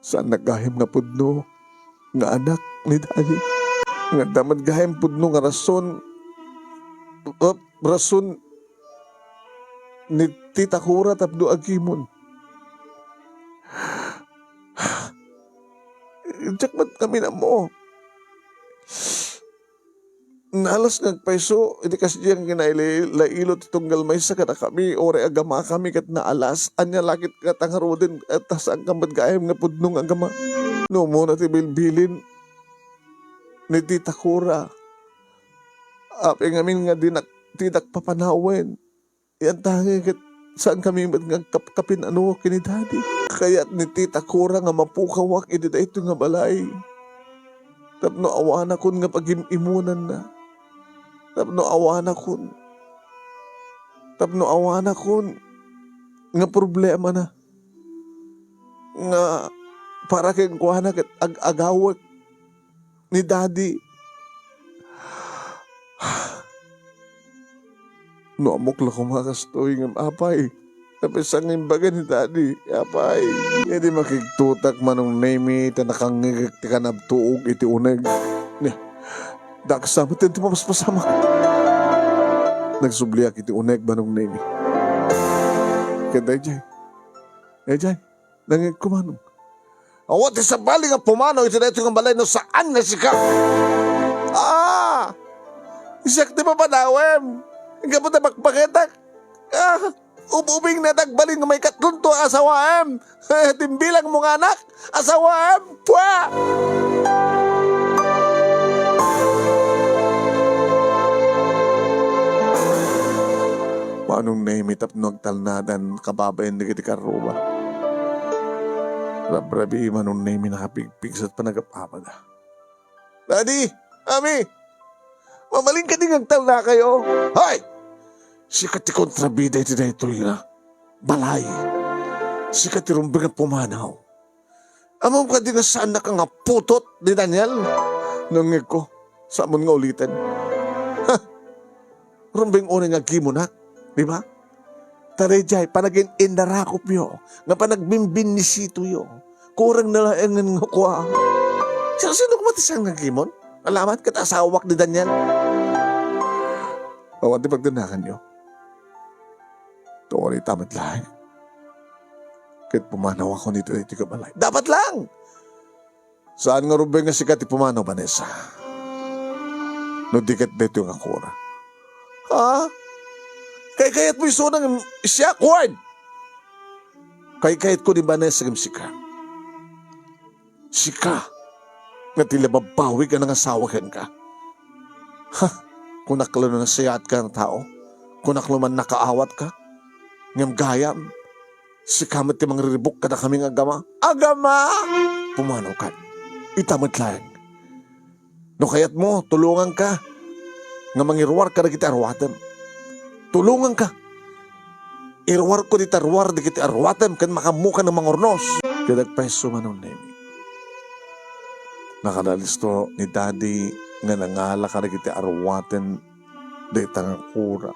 Saannak gayam nga pudno nga anak ni Daddy. Nga adda met gayam pudno nga rason, uh, rason ni Tita Cora tapno agimon. Diak met ngamin ammo. Naalas nga agpayso iti kasdiay nga kinailailo ti tunggal maysa kadakami, uray agamakami ket naalas. Ania la ket nga ta ngaruden, ta saanka met gayam nga pudno nga agama? No umuna ti bilbilin ni Tita Cora, apay ngamin nga dinak, didak papanawen. Yan tangi ket saankami met nga agkapkapin-ano ken ni Daddy. Kayat ni Tita Cora nga mapukawak iti daytoy nga balay. Tapno awanakon nga pagim-imonanna. Tapno awanakon. Tapno awanakon nga problemana. Nga para kenkuana ket ag-agawek ni Daddy. No ammok la koma kastoy, ngem apay, napisang imbaga ni Daddy, apay. Idi makigtutak, Manong Nemi, ta nakangngegek ti kanabtuog iti uneg. Nia, daksa met ti mapaspasamak. Nagsubliak iti uneg, Manong Nemi. Ket daydiay, daydiay, nangngegko, Manong. Awan ti sabali nga pumanaw iti daytoy nga balay no saan nga sika. Ah! Siak ti papanawem. Gapu ta bakbaketak. Ah! Ub-ubing na dagbalin nga maikatlonto a asawaem. Timbilang mo nga anak. Asawaem. Pwa! Manong Nemi tapno agtalnadan kababain dagiti karrua. Rabrabii Manong Nemi nakapigpigsa iti panagap-apada. Daddy! Mami! Mabalin kadi nga agtalnakayo? Hoy! Sika ti kontrabida iti daytoy nga balay. Sika ti rumbeng a pumanaw. Ammom kadi nga saannaka nga putot ni Daniel? Nangngegko, saan nga uliten. Ha! Rumbeng unay nga agimonak, di ba? Ta daydiay panagin-innarakopyo, nga panagbimbinnisitoyo, kurang na laengen nga kua. Sino, sino koma ti saan nga agimon? Alamat ket asawak ni Daniel. Awan ti pagdannakanyo. Turay ita met laeng. Ket pumanawakon iti daytoy nga balay. Dapat lang! Saan nga rumbeng nga sika ti pumanaw, Vanessa? No di ket daytoy nga kura. Ha? Kaykayatmo isuna ngem siak, Ward? Kaykayatko ni Vanessa ngem sika. Sika nga ti lababawig a nangasawa kenka. Ha? Kunak la no nasayaatka nga tao? Kunak la man nakaawatka? Ngem gayam, sika met ti mangriribuk kadakami nga agama. Agama! Pumanawkan. Ita met laeng. No kayatmo, tulonganka nga mangiruar kadagiti aruatem. Tulonganka. Iruarko dita ruar dagiti aruatem ken makammoka nga mangurnos. Ket agpayso, Manong Nemi. Nakadalisto ni Daddy nga nangala kadagiti aruaten dayta nga kura.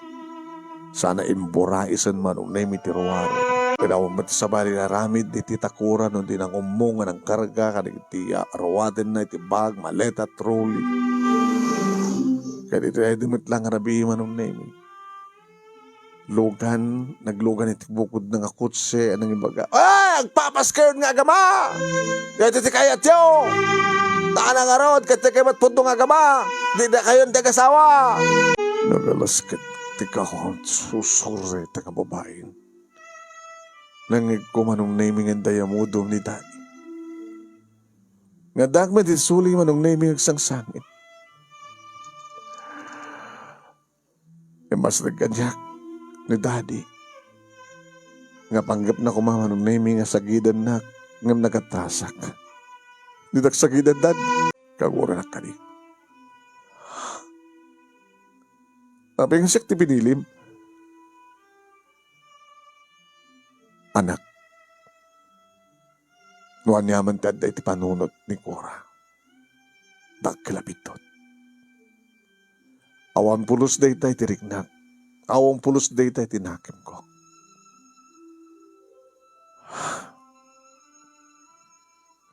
Sana imburaisen, Manong Nemi, ti ruar. Ket awan met sabali nga aramid ni Tita Cora no di nangummo nga nangkarga kadagiti aruatenna iti bag, maleta, trolley. Ket iti daydi met la nga rabii, Manong Nemi, lugan, naglugan iti bukodna nga kotse a nangibaga, "Ay, agpapaskayon nga agama! Daytoy ti kayatyo! Taan ngarud, ket daykayo met pudno nga agama! Didakayon ti agasawa!" Nagalasket ti kahon, susuray ta nga babain. Nangngegko, Manong Nemi, nga dayamudom ni Daddy. Nga addaak met iti suli, Manong Nemi, nga agsangsangit. Immasdeg kaniak ni Daddy nga panggepna koma, Manong Nemi, nga sagidannak ngem nagatrasak. Ditak sagidan, Dad. Kaguranak kadi. Apay nga siak ti pinilim? Anak, no aniaman ti adda iti panunot ni Cora, dakkel a biddut. Awan pulos dayta iti riknak. Awan pulos dayta iti nakemko.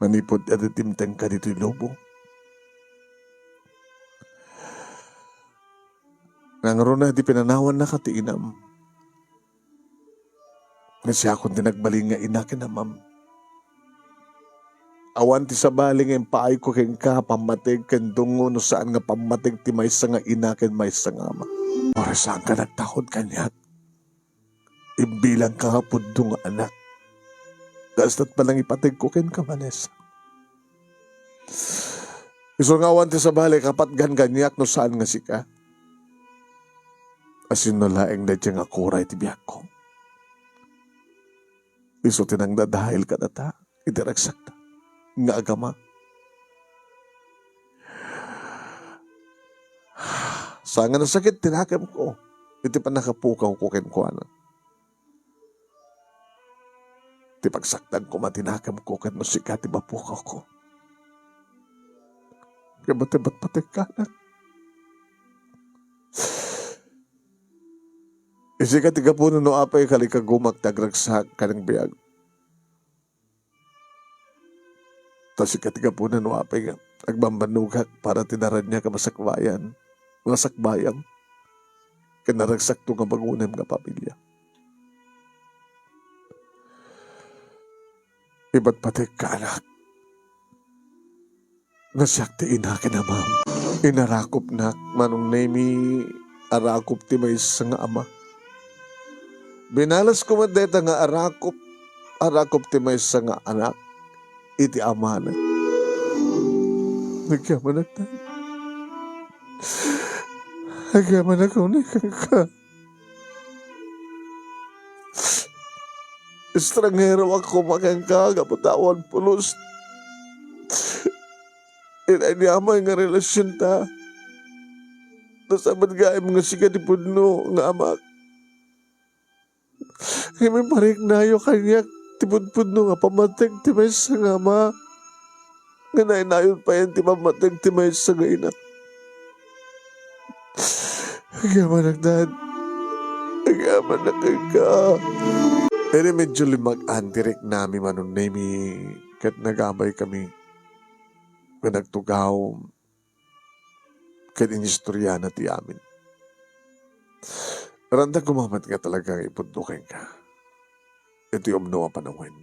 Manipud iti dimtengka ditoy lubong, nangruna iti pinanawannaka ti inam. Nga siakon ti nagbalin nga ina ken amam. Awan ti sabali nga impaayko kenka a pammateg ken dungngo no saan nga pammateg ti maysa nga ina ken maysa nga ama. Uray saanka nagtaud kaniak. Imbilangka nga pudno nga anak. Kasta't panangipategko kenka, Vanessa. Isu nga awan ti sabali a kapatgan kaniak no saan nga sika. Asino laeng daydiay nga kura iti biagko. Isu ti nangdadael kadata iti ragsakta nga agama. Saan nga nasakit ti nakemko iti pannakapukawko kenkuana. Ti pagsaktan koma ti nakemko ket no sika ti mapukawko. Ket batbatbatek kanak. Isika ti gapuna no apay kalikagumak ti agragsak ken agbiag. Ta sika ti gapuna no apay nga agbambannogak para ti naraniak a masakbayan, masakbayam, ken naragsakto nga mangunem nga pamilia. Ibatbatek kanak. Nga siak ti ina ken amam. Inarakupnak, Manong Nemi, arakop ti maysa nga ama. Binalasko met dayta nga arakop, arakop ti maysa nga anak iti amana. Nagyamanak, Nay. Nagyamanak unay kenka. Estrangeroak koma kenka gapu ta awan pulos. Inayniamay nga relasionta. Nasabat gayam nga sika ti pudno nga amak. Ngem ipariknayo kaniak ti pudpudno nga pammateg ti maysa nga ama. Nga nainayon payen ti pammateg ti maysa nga ina. Agyamanak, Dad. Agyamanak kenka. Idi medyo limag-an ti riknami, Manong Nemi, ket nagabaykami nga nagtugaw ket inistoriana ti amin. Ranta koma met nga talaga nga ipudno kenka iti umno a panawen.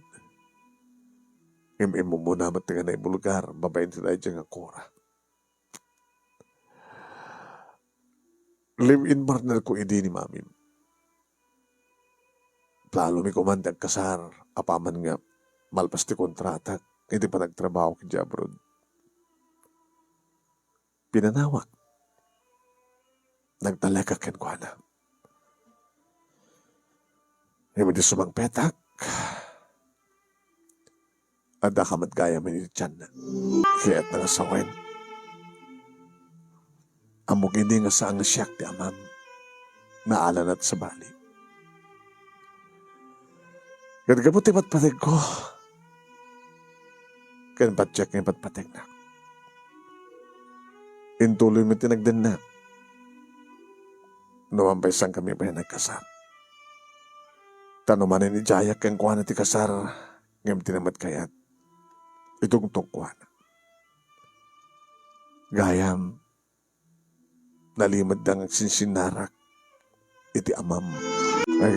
Ngem immumuna met nga naibulgar babaen ti daydiay nga kura. Live-in partner ko idi ni Mamim. Planomi koman ti agkasar apaman nga malpas ti kontratak iti panagtrabaho idiay abroad. Pinanawak. Nagtalekak kenkuana. Ngem idi sumangpetak, adda ka met gayam iti tianna. Kayatna nga sawen. Ammok idi nga saan nga siak ti amam, naalanat sabali. Ket gapu ti patpategko, ken patiek nga ipatpategnak. Intuloy met ti nagdennak. No man pay saankami pay nagkasar. Ta no manen idiayak kenkuana ti kasar, ngem dina met kayat. Itungtungkuana. Gayam, nalimedda nga agsinsinnarak iti amam. Ay,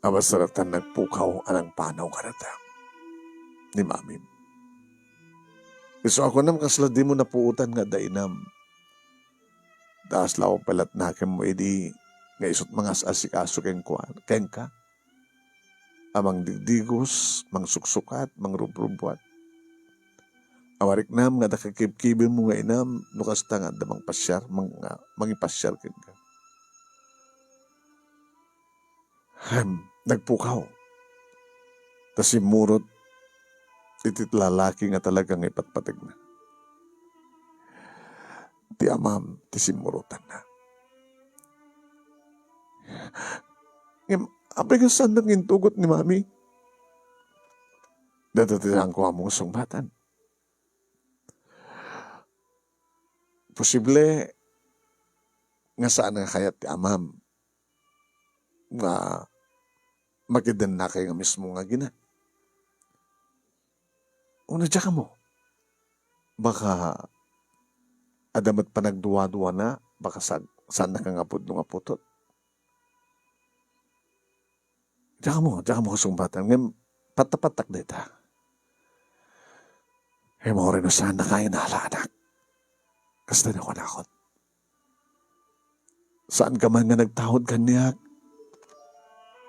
a masaratan nagpukaw a nangpanaw kadata ni Mamim. Isu a kunam, kasla dimo napuotan nga adda inam. Daas la a palatnakemmo idi nga isut mangas-asikaso kenkuan-, kenka. A mangdigdigos, mangsuksukat, mangrubrubuat. A mariknam nga adda kakibkibinmo nga inam, no kasta nga adda mangpasiar, mang-, nga mangipasiar kenka. Hem, nagpukaw. Ta simmurot iti lalaki nga talaga nga ipatpategna. Ti amam ti simmurotanna. Ngem, apay nga saan nga intugot ni Mami? Dayta ti saanko ammo nga sungbatan. Posible, nga saan nga kayat ti amam nga makidennakay nga mismo nga agina. Una, diak ammo. Baka adda met panagduaduana, baka sa-, saannaka nga pudno nga putot. Diak ammo, diak ammo kasungbatan. Ngem, patta-pattak dayta. Ay, mauray no saannaka inala, anak. Kasta ni kunakon. Saanka man nga nagtaud kaniak.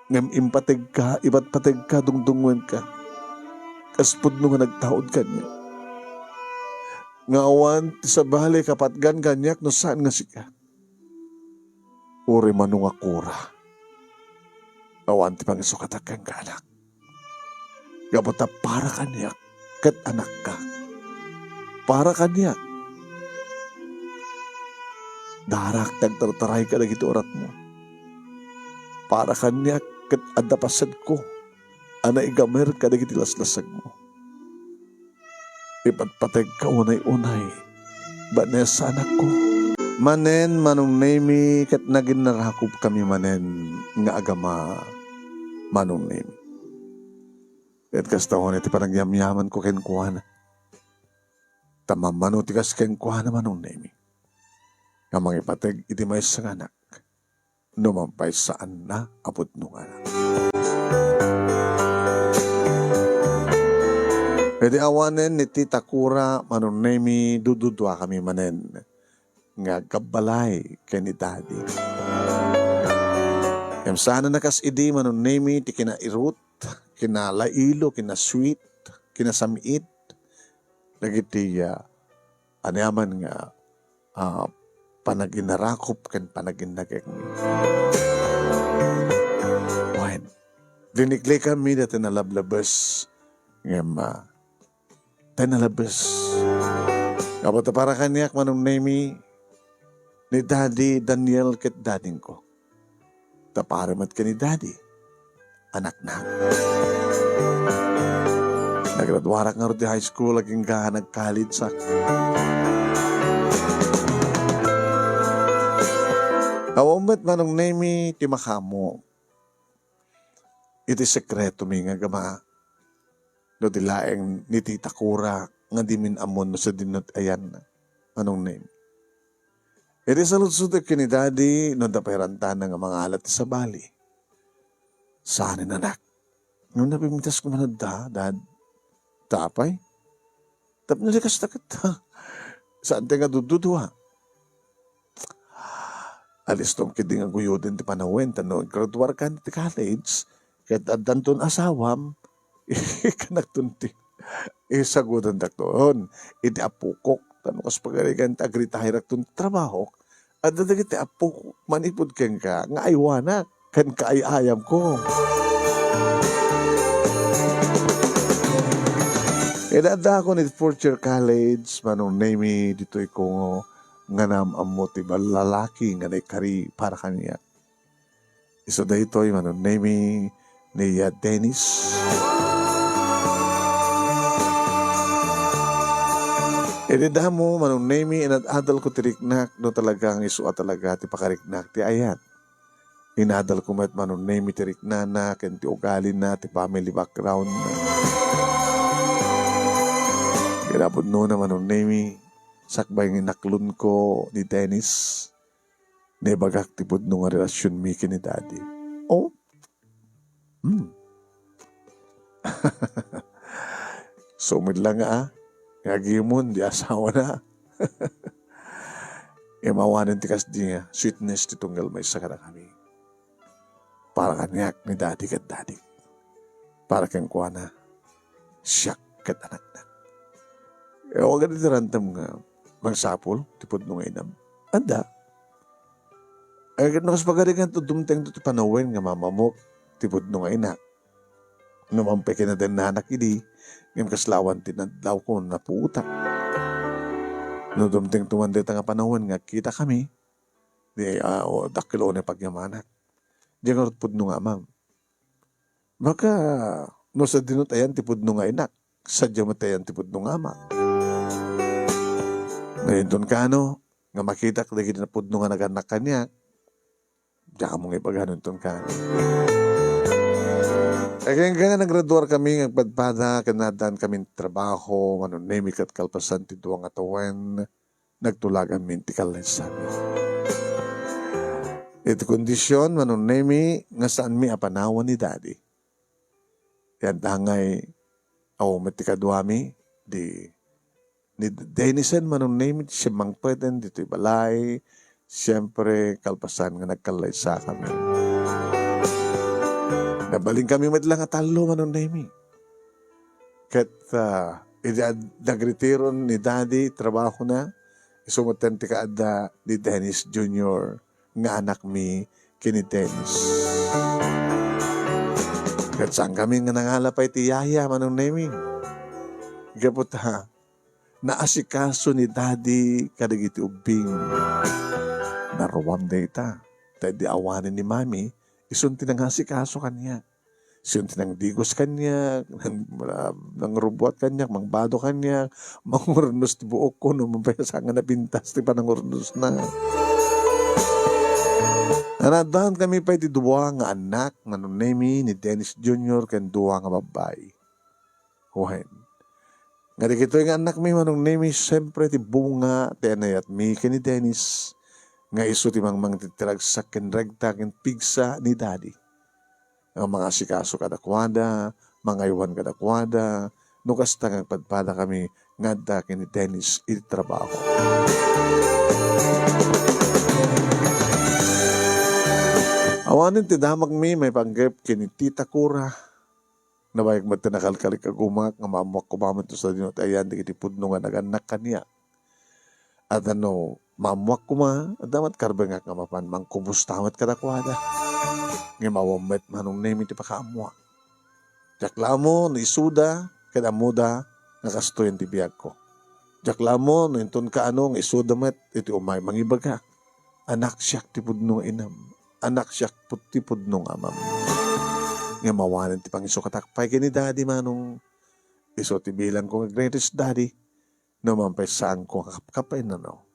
Ngem impategka, ipatpategka, dungdungngoenka. Kas pudno nga nagtaud kaniak. Nga awan ti sabali kapatgan kaniak no saan nga sika. Uray mano nga kura. Awan ti pangisukatak kenka, anak. Gapu ta para kaniak ket anakka. Para kaniak. Darak ti agtartaray kadagiti uratmo. Para kaniak ket adda pasenko a naigamer kadagiti laslasagmo. Ipatpategka unay-unay, Vanessa, anakko. Manen, Manong Nemi, ket naginnarakupkami manen nga agama, Manong Nemi. Ket kasta unay ti panagyamyamanko kenkuana. Ta mammano ti kas kenkuana, Manong Nemi, nga mangipateg iti maysa nga anak. No man pay saanna a pudno nga anak. Iti awanen ni Tita Cora, Manong Nemi, dududuakami manen nga agkabbalay ken ni Daddy. Ngem saan a kas idi, Manong Nemi, ti kinairut, kinalailo, kinasweet, kinasam-it dagiti, ah, aniaman nga, ah, panaginnarakop ken panaginnakekmi. Wen, liniklikanmi dayta nalablabes ngem, ah, tay nalabes. Gapu ta para kaniak, Manong Nemi, ni Daddy Daniel ket dadingko. Ta para met ken ni Daddy, anaknak. Nagraduarak ngarud ti high school, agingga nag-collegeak. Awan met, Manong Nemi, ti makaammo iti sekretomi nga agama. No di laeng ni Tita Cora nga dimin ammon no sadino ti ayanna, Manong Nemi. Iti saludsodek ken ni Daddy, no adda pay rantana nga mangala ti sabali. Saan, anak. Ngem napimitas ko man adda, Dad. Tapay? Tapno di kasta ket, saan ti nga dududua? Alistom ketdi nga guyoden ti panawen, ta no graduarkan ti college, ket addanton asawam, ikanakton ti isagudantakton iti apokok. Ta no kas pagarigan ti agretire-akton ti trabahok, adda dagiti apok manipud kenka nga aywanak ken kaay-ayamko. Ida addakon iti fourth year college, Manong Nemi, ditoy ko nga naam-ammo ti ballalaki nga naikari para kaniak. Isu daytoy, Manong Nemi, ni, ah, Dennis. Iti damo, Manong Nemi, inad-adal ko ti riknak, no talaga nga isu a talaga ti pakariknak ti ayat. Inadal ko met, Manong Nemi, ti riknana ken ti ugalina, ti family background-na. Kinapudnona, Manong Nemi, sakbay nga inaklonko ni Dennis, naibagak ti pudno nga relasionmi ken ni Daddy. Oh? Hmm. Sumid la nga, ah, nga agimon di asawana. Imawanen ti kasdi nga sweetness ti tunggal maysa kadakami. Para kaniak ni Daddy ket Daddy. Para kenkuana, siak ket anakna. Awan kadi ti ranteng nga mangsapul ti pudno nga inam. Adda. Ay, ket no kas pagarigan to, dumtengto ti panawen nga mamamok ti pudno nga inak. No man pay kinadennanak idi, ngem kasla awan ti nadlawko, napuotak. No dumtengto man dayta nga panawen nga agkitakami, di, ah, o, dakkel unay pagyamanak. Diak ngarud pudno nga amam. Baka, no sadino ti ayan ti pudno nga inak, sadino met ti ayan ti pudno nga amak. Ngayon, don kano, nga makitak dagiti napudno nga nagannak kaniak, diak ammo nga ibaga no inton ka. Agingga nga nagraduar kami nga agpadpada ken naaddaan kami trabaho, Manong Nemi, ket kalpasan ti dua nga tawen, nagtulaganmi ti kallaysami. Iti kondisyon, Manong Nemi, nga saanmi a panawan ni Daddy. Yan dangay, aw, met ti kaduami, di, ni Dennis and Manong Nemi, ti simmangpeten ditoy balay, siyempre, kalpasan nga nagkallaysa kami. Nabalin kami met lang a tallo, Manong Nemi. Ket, ah, idi ad-, nagretiron ni Daddy, trabahona, isu metten ti kaadda ni Dennis Junior nga anakmi ken ni Dennis. Ket saan kami nga nangala pay ti yaya, Manong Nemi. Gapu ta, naasikaso ni Daddy kadagiti ubbing. Naruam dayta. Ta idi awanen ni Mami, isun ti nangasikaso kaniak. Isun ti nangdigos kaniak, nang-, nangrubuat kaniak, mangbado kaniak, mangurnos ti buokko, no mapayasa nga napintas ti panangurnosna. Naaddaan kami pay ti dua nga annak, Manong Nemi, ni Dennis Junior, ken dua nga babbai. Wen. Nga dagitoy nga annakmi, Manong Nemi, siyempre ti bunga ti anayatmi ken ni Dennis, nga isu ti mangmangted ti ragsak ken regta ken pigsa ni Daddy. Nga mangasikaso kadakuada, mangaywan kadakuada, no kasta nga agpadpada kami nga adda ken ni Dennis iti trabaho. Awanen ti damagmi maipanggep ken ni Tita Cora. Nabayag met ti nakalkalik a gumak nga maammoak koma met no sadino ti ayan dagiti pudno nga nagannak kaniak. Adda no maammoak koma, adda met karbengak nga mapan mangkumusta met kadakuada. Ngem awan met Manong Nemi ti pakaammoak. Diak la ammo no isuda ket ammoda nga kastoyen ti biagko. Diak la ammo no inton kaano nga isuda met iti umay mangibaga, "Anak, siak ti pudno nga inam. Anak, siak put-, ti pudno nga amam." Ngem awanen ti pangisukatak pay ken ni Daddy, Manong. Isu ti bilangko nga greatest daddy. No man pay saanko nga kapkapen, ano?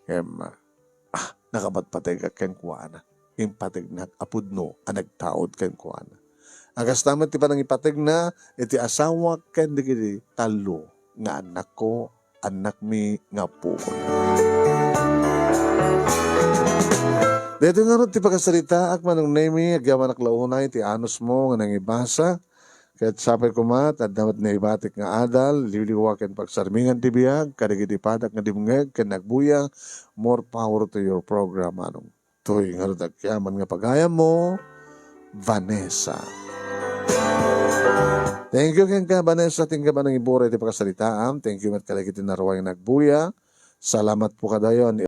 Ngem, ah, nakapatpategak kenkuana. Impategnak a pudno a nagtaud kenkuana. A kasta met ti panangipategna iti asawak ken dagiti tallo nga annakko, annakmi nga appomo. Daytoy ngarud ti pakasaritaak, Manong Nemi, agyamanak la unay ti anusmo nga nangibasa. Ket sapay koma, ta adda met naibatik nga adal, liwliwa ken pagsarmingan ti biag, kadagiti padak nga dimngeg ken nagbuya, more power to your program, Manong. Toy ngarud agyaman nga pagayammo, Vanessa. Thank you kenka, Vanessa, ti nga panangiburay ti pakasaritaam. Thank you met kadagiti naruay nga nagbuya. Salamat po kadayon.